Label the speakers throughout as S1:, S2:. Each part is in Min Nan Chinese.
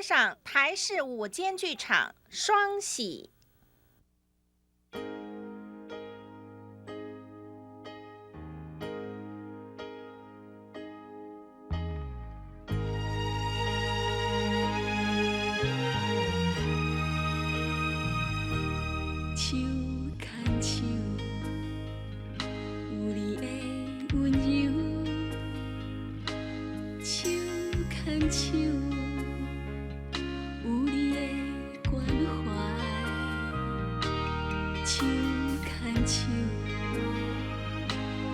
S1: 赏台视午间剧场《双喜》。
S2: 手牵手，有你的温柔；手牵手，有你的关怀；手牵手，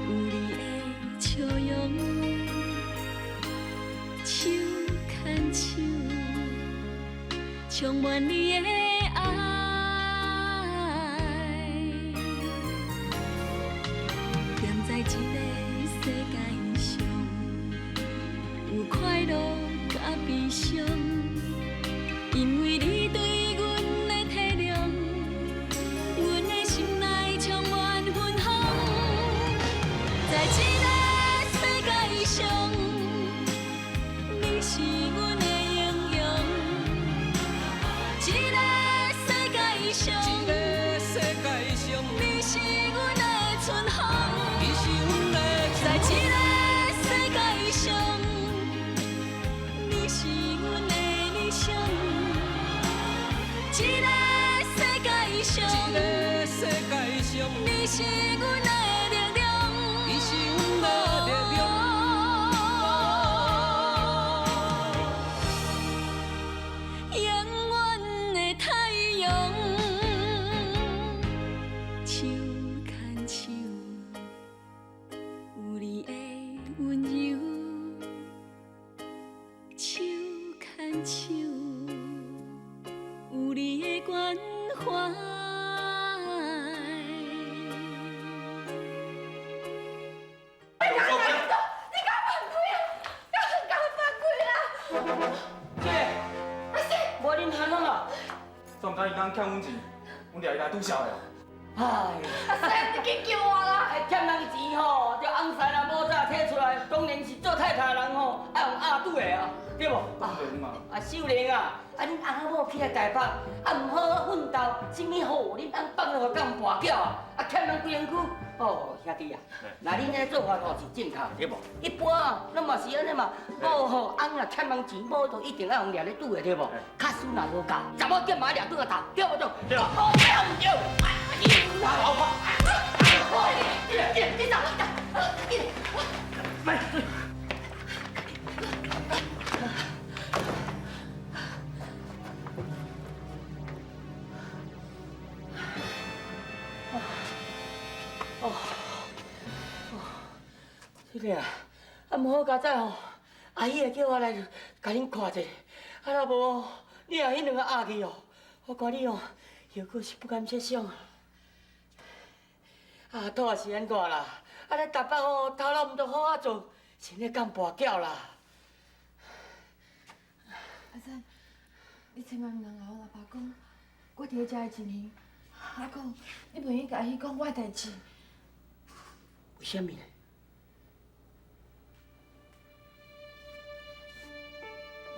S2: 有你的笑容；手牵手，充满你的爱。踮在这个世界上，有快乐佮悲伤，因为你对阮的体谅，阮的心内充满芬芳。在这个世界上，你是阮的英雄。这个世界上，你是阮的春风。在这个世界上，你是阮的理想。这个世界上，你是阮的力量。永远的太阳，手牵手，有你的温柔；手牵手，有你的关怀。
S3: 你敢放开啊！敢放开啦！
S4: 姐，
S3: 阿生，
S4: 无恁安怎啦？
S5: 总毋知伊通欠阮钱，阮掠伊来拄潲的。
S4: 哎，
S3: 阿生，你紧救我啦！
S4: 哎，欠人钱吼，就翁婿若无早提出来，当然是做太太的人吼，爱予压拄的啊，对无？
S5: 当然嘛。
S4: 啊，秀玲啊，啊恁翁仔某起来台北，啊毋好好奋斗，啥物好，恁翁放予共跋筊啊，啊欠人规身躯。哦，兄弟啊，那恁这做法吼是正确，对无？一般啊，拢嘛是按呢嘛，某吼翁若欠人钱，某就一定爱予掠咧拄的，对无？假使若无够，查某囝嘛掠转来头，对无对？
S5: 对。
S4: 哦，对毋对？哎，
S5: 老婆。
S4: 你你你走，你走，
S5: 来。
S4: 哦，哦，这个啊，啊，毋好佳哉吼，阿姨会叫我来共恁看一下，啊若无，你也彼两个压去哦，我看你哦，后果是不堪设想啊。啊，土是按怎啦？啊，咧台北吼，头路毋著好好做，是咧干跋筊啦。
S6: 阿三，你千万毋通共我老爸讲，我伫咧遮的情形。啊，阁你袂用共阿姨讲我的代志。
S4: 为啥物呢？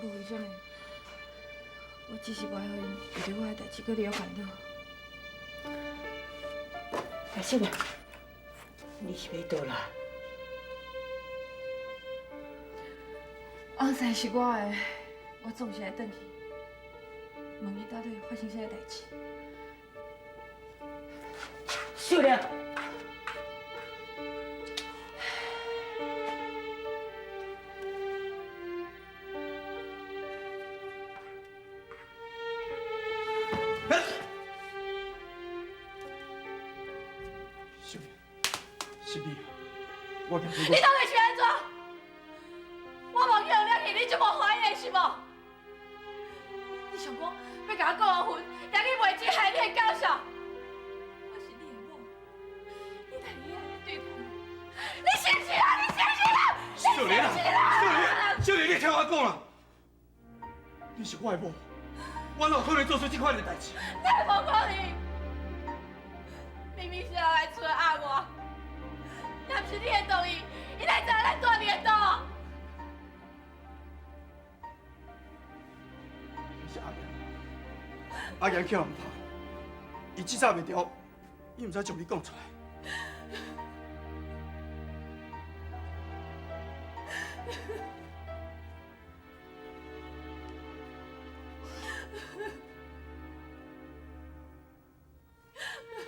S6: 无为啥物，我只是无爱予𪜶为著我的代志阁伫遐烦恼。
S4: 阿秀啊，你是欲倒来？
S6: 翁婿是我的，我总是爱转去，问伊到底发生啥代志。
S4: 秀玲。
S5: 秀玲，是你，我
S3: 你到底是按怎？我无去予掠去，你就无欢喜是无？你想讲欲共我告完婚，掠去卖钱害你的搞笑？我是你的某，你哪会按呢对待我？你是毋是啊？你是毋是啊？
S5: 秀玲啊，秀玲，秀玲，你听我讲啦，你是我的某，我哪有可能做出这款的代志？
S3: 哪会无可能？明明是人来厝压我，若毋是你的同意，伊哪会知影咱住伫个佗？
S5: 是阿言，阿言去予人拍，伊这早袂著，伊毋知将你讲出来。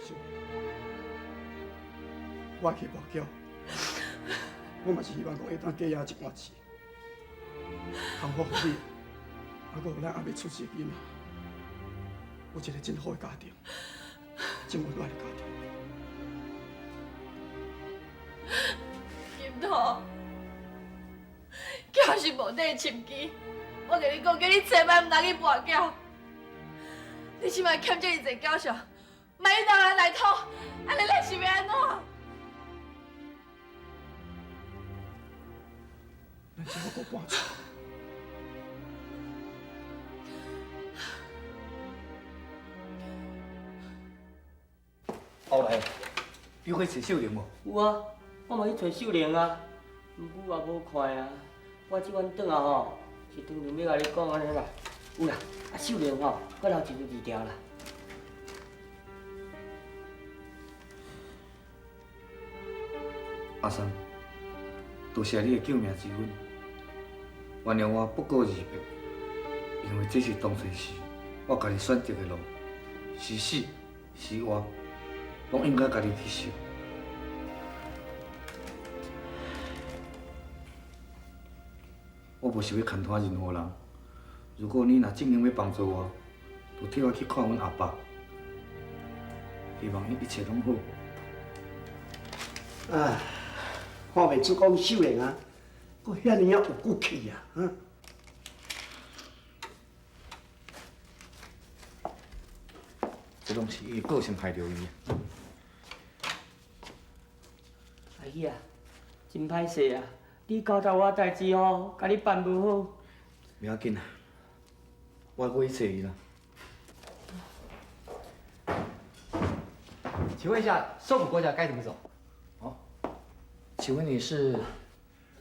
S5: 秀玲，我去跋筊，我嘛是希望讲会当加赢一寡钱，通好予你，啊，阁予咱还未出世的囡仔，有一个真好的家庭，真温暖的家庭。
S3: 金桃，筊是无你的心机，我共你讲，叫你千万毋通去跋筊。你这摆欠这么济交数，万一当人来讨，按呢咱是欲按怎？
S5: 咱只好阁搬厝。
S7: 后来，你去揣秀玲无？
S4: 有啊，我嘛去揣秀玲啊，毋过也无看啊。我这摆转来吼，是当面欲共你讲按呢啦。有啦，啊秀玲吼，阁留一个字条啦。
S7: 阿桑，多谢你的救命之恩，原谅我不告而别，因为这是当初时我家己选择的路，是死是活，拢应该家己去想。我无想欲牵拖任何人，如果你若真正欲帮助我，就替我去看阮阿爸，希望伊一切拢好。
S8: 啊，看袂出讲秀玲啊，阁遐尔仔有骨气啊！哈。
S7: 这拢是伊的个性害著伊。
S4: 阿喜啊，真歹势啊！你交代我代志吼，共你办无好。
S7: 袂要紧啦，我阁去揣伊啦。
S9: 请问一下，寿普国小该怎么走？
S7: 哦，请问你是？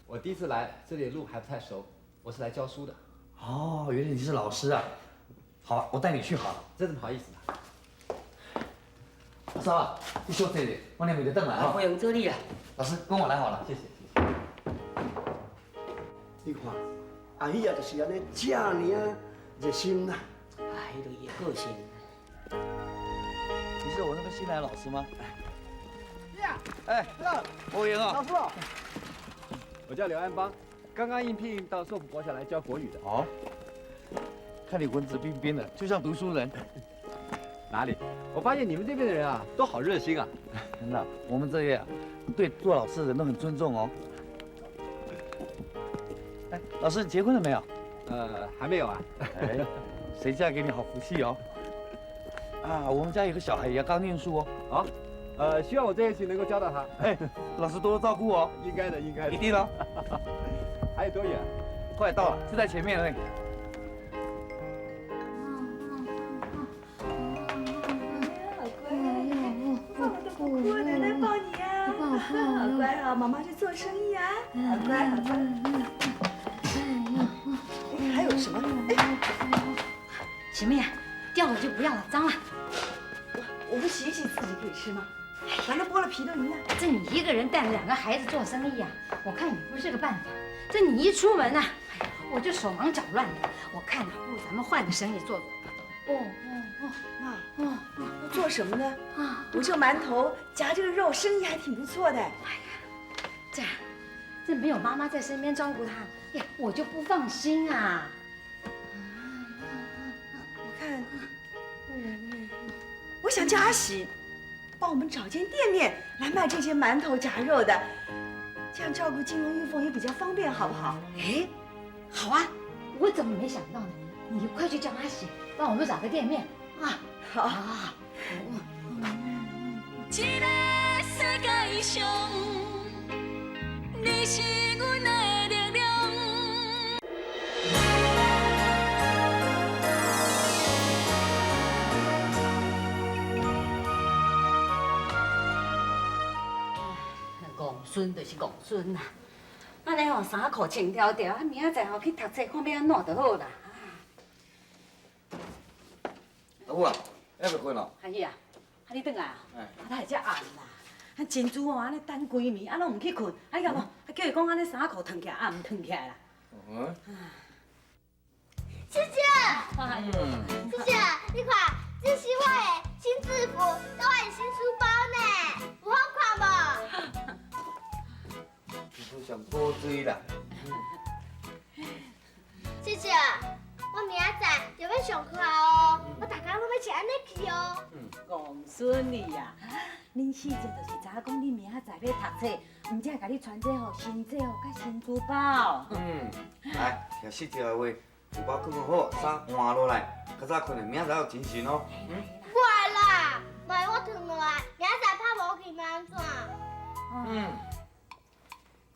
S9: 我第一次来，这里路还不太熟，我是来教书的。
S7: 哦，原来你是老师啊！好，我带你去好了。
S9: 这怎么好意思呢？
S7: 阿嫂啊，你小坐者，我念袂就转来哈。
S4: 欢迎做你啊！
S7: 老师，跟我来好了，谢谢谢谢。
S8: 你看，阿喜啊，就是按呢，这尔仔热心啦。
S4: 哎，彼就是伊的个性。
S7: 你是我那边新来的老师吗？
S9: 呀，
S7: 哎，欧阳啊，
S9: 老师好。我叫刘安邦，刚刚应聘到寿普国小来教国语的。
S7: 哦，看你文质彬彬的，就像读书人。
S9: 哪里？我发现你们这边的人啊，都好热心啊。
S7: 真的，我们这边啊，对做老师的人都很尊重哦。哎，老师，你结婚了没有？
S9: 还没有啊。
S7: 哎，谁嫁给你好福气哦。啊，我们家有个小孩也刚念书哦。
S9: 啊，希望我这一期能够教到他。
S7: 哎，老师多多照顾哦。
S9: 应该的，应该的。
S7: 一定哦。
S9: 还有多远？
S7: 快到了，就在前面而已。
S10: 好乖，妈妈都不哭，奶奶抱你呀。好乖啊，妈妈去做生意啊。好乖，好乖。哎，还有什么？哎，
S11: 什么呀？掉了就不要了，脏了。
S10: 我不洗一洗自己可以吃吗？反正剥了皮都一样。
S11: 这你一个人带着两个孩子做生意啊，我看也不是个办法。这你一出门呐，哎呀，我就手忙脚乱的。我看呐，不如咱们换个生意做做。哦哦哦，
S10: 妈，哦，我做什么呢？啊，我这馒头夹这个肉，生意还挺不错的。
S11: 哎呀，这没有妈妈在身边照顾他，呀，我就不放心啊。
S10: 我看，我想叫阿喜帮我们找间店面来卖这些馒头夹肉的，这样照顾金龙玉凤也比较方便，好不好？
S11: 哎，好啊，我怎么没想到呢？你快去叫阿喜帮我们找个店面啊！
S10: 好。好。
S2: 这个世界上，你是阮的力量。
S11: 戆孙就是戆孙啦，按呢吼衫裤穿条条，啊明仔载吼去读册，看欲按怎就好啦。
S7: 阿母啊，还袂睏哦？
S12: 阿姨啊，啊你转来啊？啊，哪会遮暗啦？啊珍珠哦，按呢等规暝，啊拢毋去睏，啊你敢无？啊叫伊讲按呢衫裤褪起来，啊毋褪起来啦。
S7: 嗯。
S13: 姐姐，姐姐，你看，这是我的新制服，佮我的新书包呢，有好看无？
S7: 珍珠上古锥啦。
S13: 姐姐，我明仔载就欲上课哦，我逐工拢欲穿按呢去哦。
S12: 戆孙你啊，恁四姐就是知影讲你明仔载欲读册，毋才会共你穿这吼新制服佮新书包。
S7: 嗯，来，听四姐的话，书包囥好，衫换落来，较早睏咧，明仔载有精神哦。嗯。
S13: 不爱啦，万一我褪落来，明仔载拍无去欲按怎？
S7: 嗯，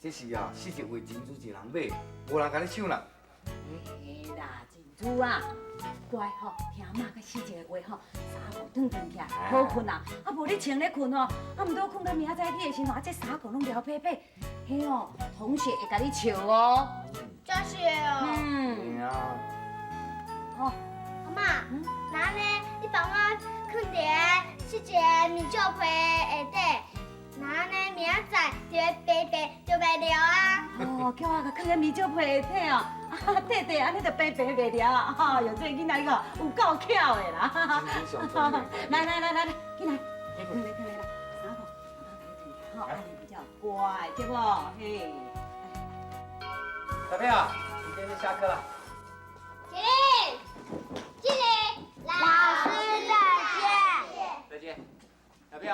S7: 这是啊，四姐为珍珠一人买，无人共你抢啦。
S12: 嘿啦，珍珠啊，乖吼，听妈佮四姐的话吼，衫裤褪褪起来，好睏啊。啊，无你穿咧睏吼，啊，毋过睏到明仔载起的时阵，啊，这衫裤拢撩撇撇，彼哦，同学会共你笑哦。
S13: 真是的哦。
S12: 嗯。
S7: 嘿啊。
S12: 哦，
S13: 阿嬷，那按呢，你帮我囥伫个四姐的面罩被下底，那按呢明仔载就会白白就袂撩啊。
S12: 哦，叫我共囥佇面罩被下底哦。啊，对对，按呢就白白袂撩啊！哎哟，这个囡仔个有够巧的啦！来来来来来，进来，来来来，衫裤，吼，按呢比较乖，对无？嘿。
S9: 小朋友，今天就下课了。
S13: 起立，起立，老师再见。
S9: 再见，小朋友，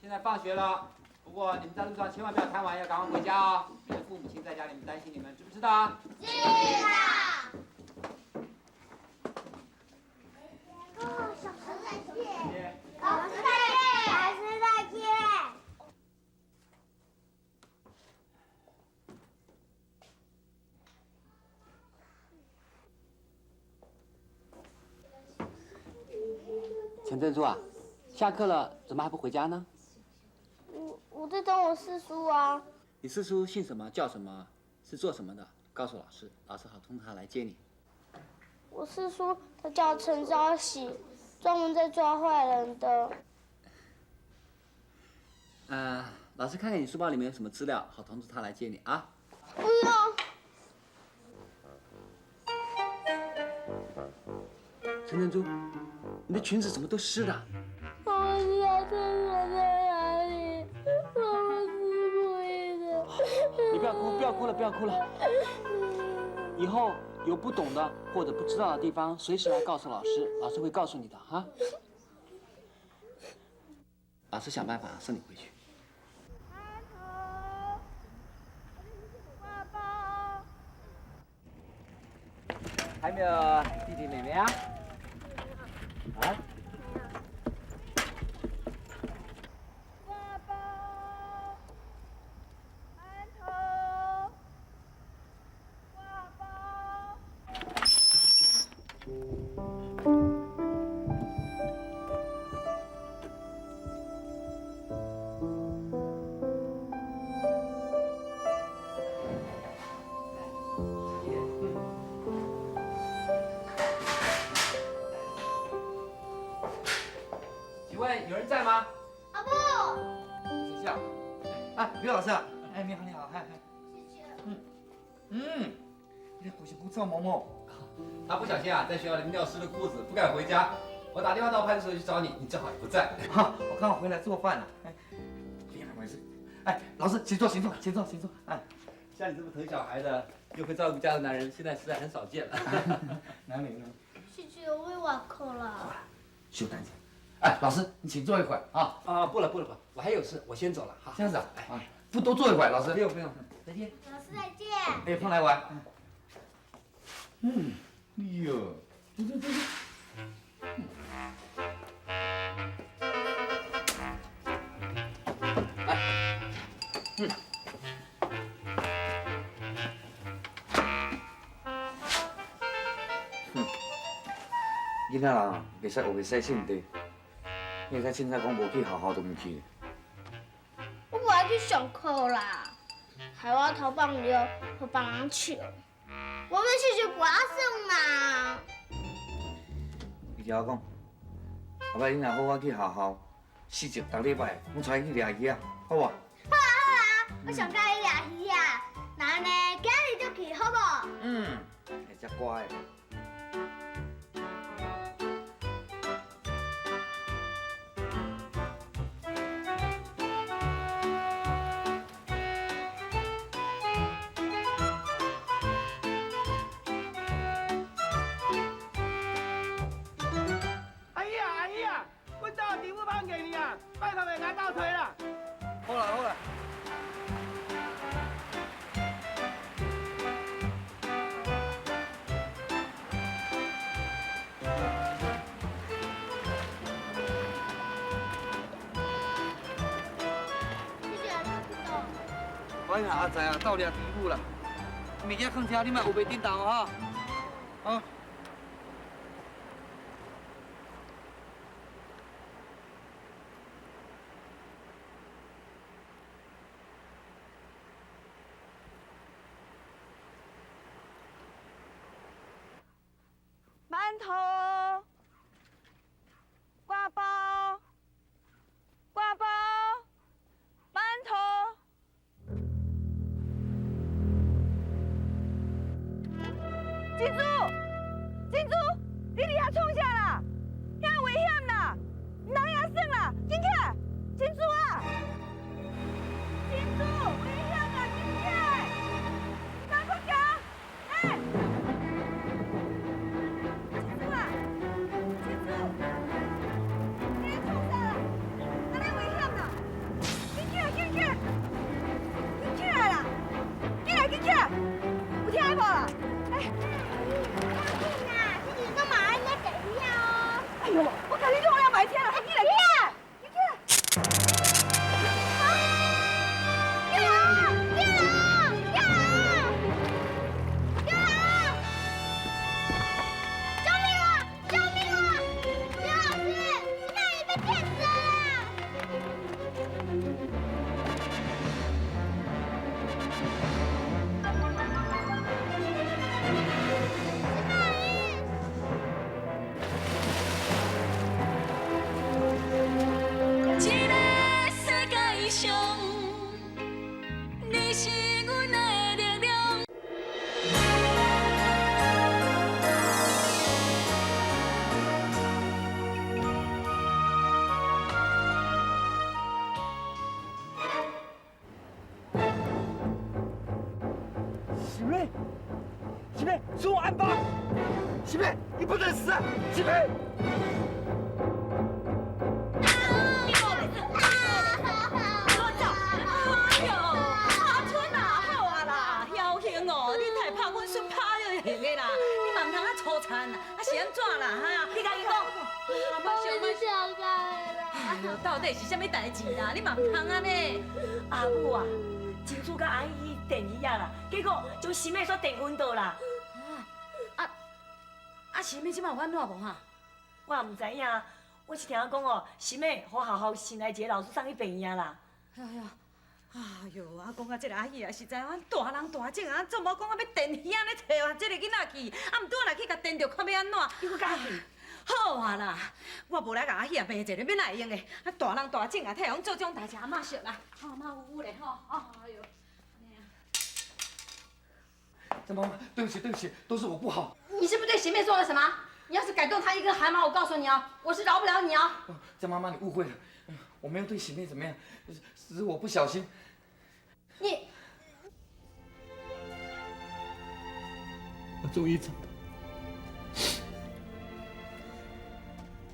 S9: 现在放学了。不过你们在路上千万不要贪玩，要赶快回家哦，免得父母亲在家里面担心你们，知不知道啊？
S13: 知道。哦，老师再见。老师再见。老师再见。
S9: 陈珍珠啊，下课了，怎么还不回家呢？
S13: 我在等我四叔啊。
S9: 你四叔姓什么？叫什么？是做什么的？告诉老师，老师好通知他来接你。
S13: 我四叔他叫陈昭喜，专门在抓坏人的。
S9: 老师看看你书包里面有什么资料，好通知他来接你啊。
S13: 不用。
S9: 陈珍珠，你的裙子怎么都湿的？
S13: 我不知道厕所在哪里，我不是故意的。
S9: 你不要哭，不要哭了，不要哭了。以后有不懂的或者不知道的地方，随时来告诉老师，老师会告诉你的哈。老师想办法送你回去。还没有弟弟妹妹啊？啊？请问有人在吗？
S13: 阿布，
S7: 学校。哎，刘老师啊，哎，你好，你好，嗨嗨。
S13: 谢谢。
S7: 嗯，你规身躯臭毛毛。
S9: 他不小心啊，在学校里尿湿了裤子，不敢回家。我打电话到派出所去找你，你正好也不在。
S7: 哈，我刚好回来做饭了。哎，你还没事。哎，老师，请坐，请坐，请坐，请坐。哎，
S9: 像你这么疼小孩的，又会照顾家的男人，现在实在很少见了。
S7: 哪里呢？
S13: 谢谢，我会课了。
S7: 稍等一下。哎，老师，你请坐一会儿啊。
S9: 啊，不了不了不了，我还有事，我先走了哈。
S7: 这样子啊，哎，不多坐一会儿，老师。
S9: 不用不用，再见。
S13: 老师再见。
S7: 哎，胖来玩。嗯，哎呦，走走走走。来，嗯。哼，囡仔人袂使学袂使凊地，你会使凊彩讲无去学校都毋去。
S13: 我无爱去上课啦，害我头放尿，予别人笑。我欲出去跋耍啦。
S7: 你听我讲，后摆你若好我去学校，四节逐礼拜，我带你去掠鱼仔，好无？
S13: 好啊好啊，我上佮意掠鱼仔，那按呢，今日就去好无？
S7: 嗯，会才乖。
S14: 阿姨啊，阿姨啊，阮兜的猪母放过你啊，拜托袂共倒退啦。
S7: 好啦好啦。
S13: 谢谢，你去倒。
S7: 我遐阿在啊，斗掠猪母啦。物件放车，你莫有白颠倒哈。啊。
S12: 馒头、挂包、挂包、馒头。金珠，金珠，你伫遐创啥啦？遐危险啦！毋通遐耍啦，紧起来！金珠啊！金珠，危险啦！紧起来！毋通搁行！欸！金珠啊！金珠，你咧创啥啦？按呢危险啦！紧起来，紧起来！紧起来啦！紧来，紧起来！有听无啦？欸！
S13: 啦，这阵都嘛爱咧电鱼仔哦。
S12: 哎呦，我共你讲了嘛会听啦，紧来，紧来，紧起来！
S13: 救我！救我！救我！救我！救命啊！救命啊！刘老师，是曼姨被电死了啦！
S2: 这个世界上，你是阮的力量。
S14: 喜妹，喜妹，是我安邦。喜妹，你不能死啊！喜妹。
S12: 哎呦，阿春啊，好啊啦，侥幸哦，你太拍阮孙拍了会用的啦，你嘛毋通啊粗残啊，啊是按怎啦哈？你共伊讲，
S13: 我是小的啦。
S12: 哎呦，到底是啥物代志啦？你嘛毋通按呢。
S15: 阿母啊，珍珠佮阿姨去电鱼仔啦，结果将喜妹煞电晕倒啦。
S12: 啊，喜妹这摆有按怎无哈？
S15: 我也毋知影，我是听讲哦，喜妹予学校新来一个老师送去病院啦。
S12: 哎呀，哎呦，啊，讲到这个阿喜啊，实在阮大人大种啊，总无讲啊欲电鱼仔咧揣啊这个囡仔去，啊，毋拄若去共电著，看欲按怎？
S15: 你阁敢去？
S12: 好啊啦，我无来共阿喜啊骂一下，欲哪会用的？啊，大人大种啊，替阮做这种代志，阿嬷熟啦，阿嬷有有咧吼，哎呦。
S7: 张妈妈，对不起，对不起，都是我不好。
S11: 你是不是对喜妹做了什么？你要是敢动她一根汗毛，我告诉你啊，我是饶不了你啊！
S7: 张妈妈，你误会了，我没有对喜妹怎么样，只是我不小心。
S11: 你，
S5: 我终于找到，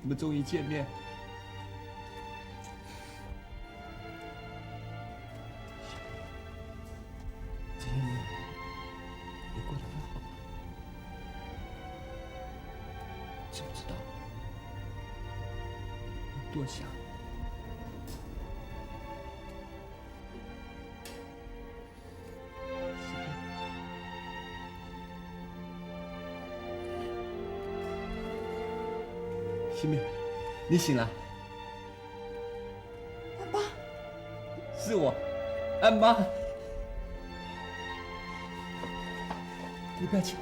S5: 我们终于见面。这些年，你过得还好吗？知不知道我多想你？西妹，你醒了。
S10: 安爸，
S5: 是我，安妈。你不要起来，